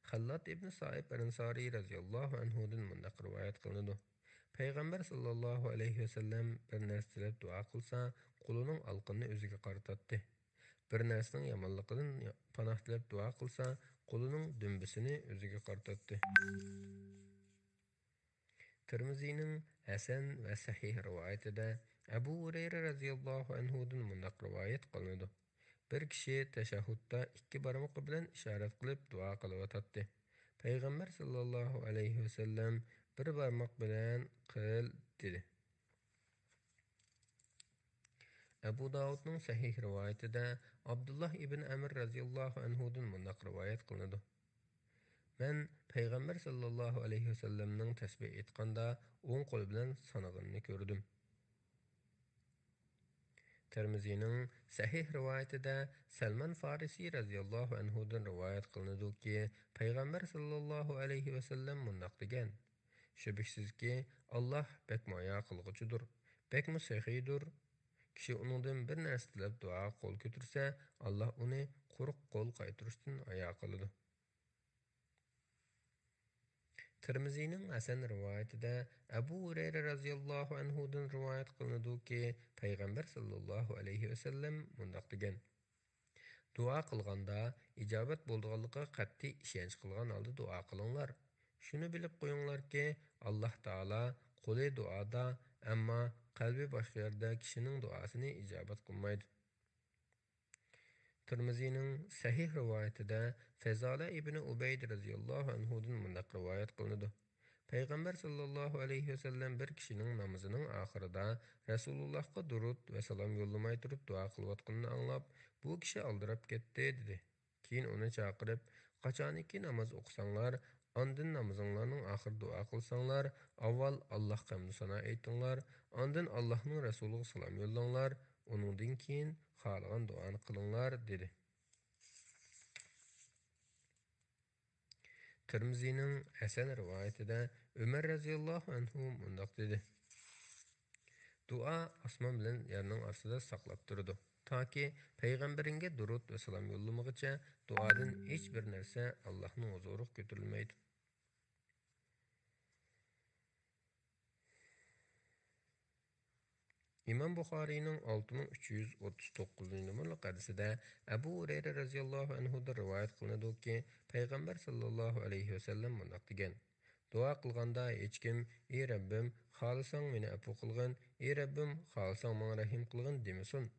خاللاد ئىبنى سائىب ئەنسارىي رەزىياللاھۇ ئەنھۇدىن مۇنداق رىۋايەت قىلىنىدۇ: پەيغەمبەر ساللاللاھۇ ئەلەيھى ۋەسەللەم بىر نەرسە تىلەپ دۇئا قىلسا، قولىنىڭ ئالىقىنى ئۆزىگە قارىتاتتى. بىر نەرسىنىڭ يامانلىقىدىن پاناھ تىلەپ دۇئا قىلسا، قولىنىڭ دۈمبىسىنى ئۆزىگە قارىتاتتى. تىرمىزىنىڭ ھەسەن ۋە سەھىھ رىۋايىتىدە ئەبۇ ھۇرەيرە رەزىياللاھۇ ئەنھۇدىن مۇنداق رىۋايەت قىلىنىدۇ: بىر كىشى تەشەھھۇدتا ئىككى بارمىقى بىلەن ئىشارەت قىلىپ دۇئا قىلىۋاتاتتى. پەيغەمبەر ساللاللاھۇ ئەلەيھى ۋەسەللەم بىر بارماق بىلەن قىل دېدى. ئەبۇ داۋۇدنىڭ سەھىھ رىۋايىتىدە ئابدۇللاھ ئىبن ئەمر رەزىياللاھۇ ئەنھۇدىن مۇنداق رىۋايەت قىلىنىدۇ: مەن پەيغەمبەر ساللاللاھۇ ئەلەيھى ۋەسەللەمنىڭ تەسبىھ ئېيتقاندا ئوڭ قولى بىلەن سانىغىنىنى كۆردۈم. تىرمىزىنىڭ سەھىھ رىۋايىتىدە سەلمان فارىسى رەزىياللاھۇ ئەنھۇدىن رىۋايەت قىلىنىدۇكى، پەيغەمبەر ساللاللاھۇ ئەلەيھى ۋەسەللەم مۇنداق دېگەن: شۈبھىسىزكى، ئاللاھ بەكمۇ ھايا قىلغۇچىدۇر، بەكمۇ سېخىيدۇر. كىشى ئۇنىڭدىن بىر نەرسە تىلەپ دۇئاغا قول كۆتۈرسە، ئاللاھ ئۇنى قۇرۇق قول قايتۇرۇشتىن ھايا قىلىدۇ. تىرمىزىنىڭ ھەسەن رىۋايىتىدە ئەبۇ ھۇرەيرە رەزىياللاھۇ ئەنھۇدىن رىۋايەت قىلىنىدۇكى، پەيغەمبەر ساللاللاھۇ ئەلەيھى ۋەسەللەم مۇنداق دېگەن: دۇئا قىلغاندا ئىجابەت بولىدىغانلىقىغا قەتئىي ئىشەنچ قىلغان ھالدا دۇئا قىلىڭلار. شۇنى بىلىپ قويۇڭلاركى، ئاللاھ تائالا قولى دۇئادا، ئەمما قەلبى باشقا يەردە كىشىنىڭ دۇئاسىنى ئىجابەت قىلمايدۇ. تىرمىزىنىڭ سەھىھ رىۋايىتىدە فەزالە ئىبنى ئۇبەيد رەزىياللاھۇ ئەنھۇدىن مۇنداق رىۋايەت قىلىنىدۇ: پەيغەمبەر ساللاللاھۇ ئەلەيھى ۋەسەللەم بىر كىشىنىڭ نامىزىنىڭ ئاخىرىدا رەسۇلۇللاھقا دۇرۇد ۋە سالام يوللىماي تۇرۇپ دۇئا قىلىۋاتقىنىنى ئاڭلاپ، بۇ كىشى ئالدىراپ كەتتى، دېدى. كېيىن ئۇنى چاقىرىپ، قاچانكى ناماز ئوقۇساڭلار، ئاندىن نامىزىڭلارنىڭ ئاخىرىدا دۇئا قىلساڭلار، ئاۋۋال ئاللاھقا ھەمدۇ سانا ئېيتىڭلار، ئاندىن ئاللاھنىڭ رەسۇلىغا سالام يوللاڭلار، ئۇنىڭدىن كېيىن خالىغان دۇئانى قىلىڭلار، دېدى. تىرمىزىنىڭ ھەسەن رىۋايىتىدە ئۆمەر رەزىياللاھۇ ئەنھۇ مۇنداق دېدى: دۇئا ئاسمان بىلەن يەرنىڭ ئارىسىدا ساقلاپ تۇرىدۇ، تاكى پەيغەمبىرىڭگە دۇرۇت ۋە سالام يوللىمىغىچە دۇئادىن ھېچ بىر نەرسە ئاللاھنىڭ ھۇزۇرىغا كۆتۈرۈلمەيدۇ. ئىمام بۇخارىينىڭ ئالتە مىڭ ئۈچ يۈز ئوتتۇز توققۇزىنچى نومۇرلۇق ھەدىسىدە ئەبۇ ھۇرەيرە رەزىياللاھۇ ئەنھۇدىن رىۋايەت قىلىنىدۇكى، پەيغەمبەر ساللاللاھۇ ئەلەيھى ۋەسەللەم مۇنداق دېگەن: دۇئا قىلغاندا ھېچكىم، ئى رەببىم، خالىساڭ مېنى ئەپۇ قىلغىن، ئى رەببىم، خالىساڭ ماڭا رەھىم قىلغىن دېمىسۇن.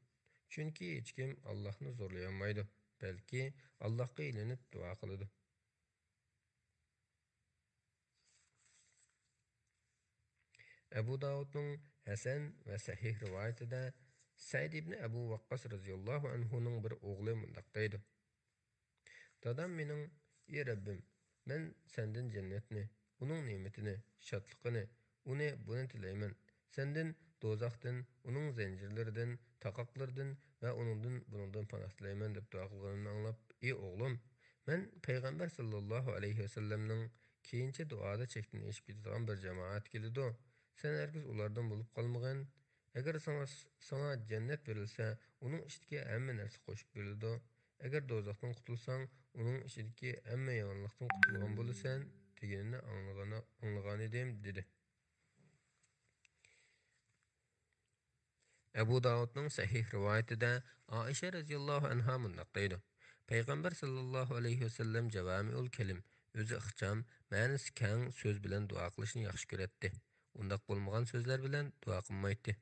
چۈنكى ھېچكىم ئاللاھنى زورلىيالمايدۇ، بەلكى ئاللاھقا ئېلىنىپ دۇئا قىلىدۇ. ئەبۇ داۋۇدنىڭ ھەسەن ۋە سەھىھ رىۋايىتىدە سەئىد ئىبنى ئەبۇ ۋەققاس رەزىياللاھۇ ئەنھۇنىڭ بىر ئوغلى مۇنداق دەيدۇ: دادام مېنىڭ، ئى رەببىم، مەن سەندىن جەننەتنى، ئۇنىڭ نېمىتىنى، شادلىقىنى، ئۇنى، بۇنى تىلەيمەن. سەندىن دوزاختىن، ئۇنىڭ زەنجىرلىرىدىن، تاقاقلىرىدىن ۋە ئۇنىڭدىن، بۇنىڭدىن پاناھ تىلەيمەن دەپ دۇئا قىلغىنىمنى ئاڭلاپ، ئى ئوغلۇم، مەن پەيغەمبەر ساللاللاھۇ ئەلەيھى ۋەسەللەمنىڭ كېيىنچە دۇئادا چەكتىن ئېشىپ كېتىدىغان بىر جامائەت كېلىدۇ. سەن ھەرگىز ئۇلاردىن بولۇپ قالمىغىن. ئەگەر ساڭا، ساڭا جەننەت بېرىلسە، ئۇنىڭ ئىچىدىكى ھەممە نەرسە قوشۇپ بېرىلىدۇ. ئەگەر دوزاختىن قۇتۇلساڭ، ئۇنىڭ ئىچىدىكى ھەممە يامانلىقتىن قۇتۇلغان بولىسەن، دېگىنىنى ئاڭلىغان، ئاڭلىغانىدىم، دېدى. ئەبۇ داۋۇدنىڭ سەھىھ رىۋايىتىدە ئائىشە رەزىياللاھۇ ئەنھا مۇنداق دەيدۇ: پەيغەمبەر ساللاللاھۇ ئەلەيھى ۋەسەللەم جاۋامىئۇل كەلىم، ئۆزى ئىخچام، مەنىسى كەڭ سۆز بىلەن دۇئا قىلىشنى ياخشى كۆرەتتى. ئۇنداق بولمىغان سۆزلەر بىلەن دۇئا قىلمايتتى.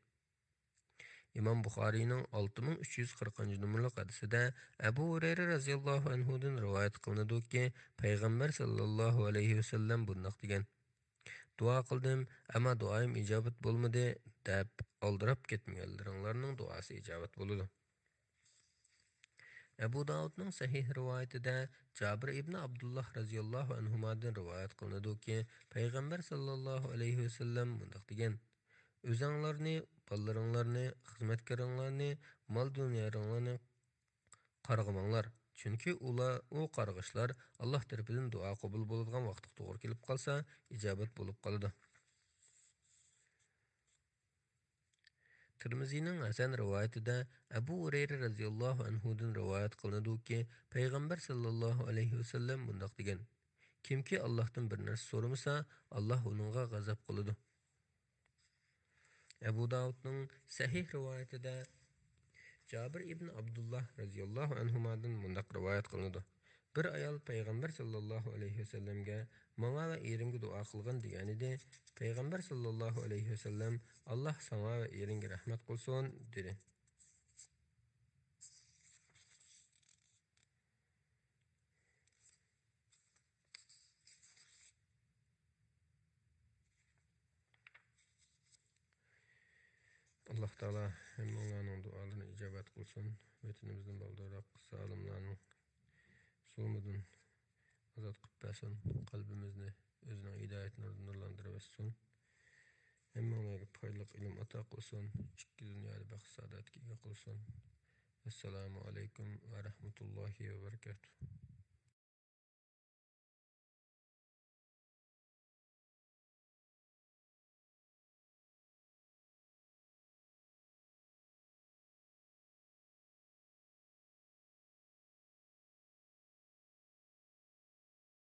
ئىمام بۇخارىينىڭ ئالتە مىڭ ئۈچ يۈز قىرىقىنچى نومۇرلۇق ھەدىسىدە ئەبۇ ھۇرەيرە رەزىياللاھۇ ئەنھۇدىن رىۋايەت قىلىنىدۇكى، پەيغەمبەر ساللاللاھۇ ئەلەيھى ۋەسەللەم بۇنداق دېگەن: دۇئا قىلدىم، ئەمما دۇئايىم ئىجابەت بولمىدى، دەپ ئالدىراپ كەتمىگەنلىرىڭلارنىڭ دۇئاسى ئىجابەت بولىدۇ. ئەبۇ داۋۇدنىڭ سەھىھ رىۋايىتىدە جابىر ئىبنى ئابدۇللاھ رەزىياللاھۇ ئەنھۇمادىن رىۋايەت قىلىنىدۇكى، پەيغەمبەر ساللاللاھۇ ئەلەيھى ۋەسەللەم مۇنداق دېگەن: ئۆزەڭلارنى، بالىلىرىڭلارنى، خىزمەتكارىڭلارنى، مال-دۇنيالىرىڭلارنى قارغىماڭلار. چۈنكى ئۇلار، ئۇ قارغىشلار ئاللاھ تەرىپىدىن دۇئا قوبۇل بولىدىغان ۋاقىتقا توغرا كېلىپ قالسا، ئىجابەت بولۇپ قالىدۇ. تىرمىزىنىڭ ھەسەن رىۋايىتىدە ئەبۇ ھۇرەيرە رەزىياللاھۇ ئەنھۇدىن رىۋايەت قىلىنىدۇكى، پەيغەمبەر ساللاللاھۇ ئەلەيھى ۋەسەللەم مۇنداق دېگەن: «كىمكى ئاللاھتىن بىر نەرسە سورىمىسا، ئاللاھ ئۇنىڭغا غەزەپ قىلىدۇ.» ئەبۇ داۋۇدنىڭ سەھىھ رىۋايىتىدە جابىر ئىبن ئابدۇللاھ رەزىياللاھۇ ئەنھۇمادىن مۇنداق رىۋايەت قىلىنىدۇ: بىر ئايال پەيغەمبەر ساللاللاھۇ ئەلەيھى ۋەسەللەمگە، «ماڭا ۋە ئېرىمگە دۇئا قىلغىن» دېگەنىدى. پەيغەمبەر ساللاللاھۇ ئەلەيھى ۋەسەللەم، «ئاللاھ ساڭا ۋە ئېرىڭگە رەھمەت قىلسۇن» دېدى. ئاللاھ تائالا ھەممىڭلارنىڭ دۇئالىرىنى ئىجابەت قىلسۇن. ۋەتىنىمىزدىن بالدۇرراق زالىملارنىڭ زۇلمىدىن ئازاد قىلىپ بەرسۇن. قەلبىمىزنى ئۆزىنىڭ ھىدايەت نۇرىدىن نۇرلاندۇرۇۋەتسۇن. ھەممىڭلارغا پايدىلىق ئىلىم ئاتا قىلسۇن. ئىككى دۇنيادا بەخت سائادەتكە ئىگە قىلسۇن. ئەسسالامۇ ئەلەيكۇم ۋە رەھمەتۇللاھى ۋە بەرىكاتۇھ.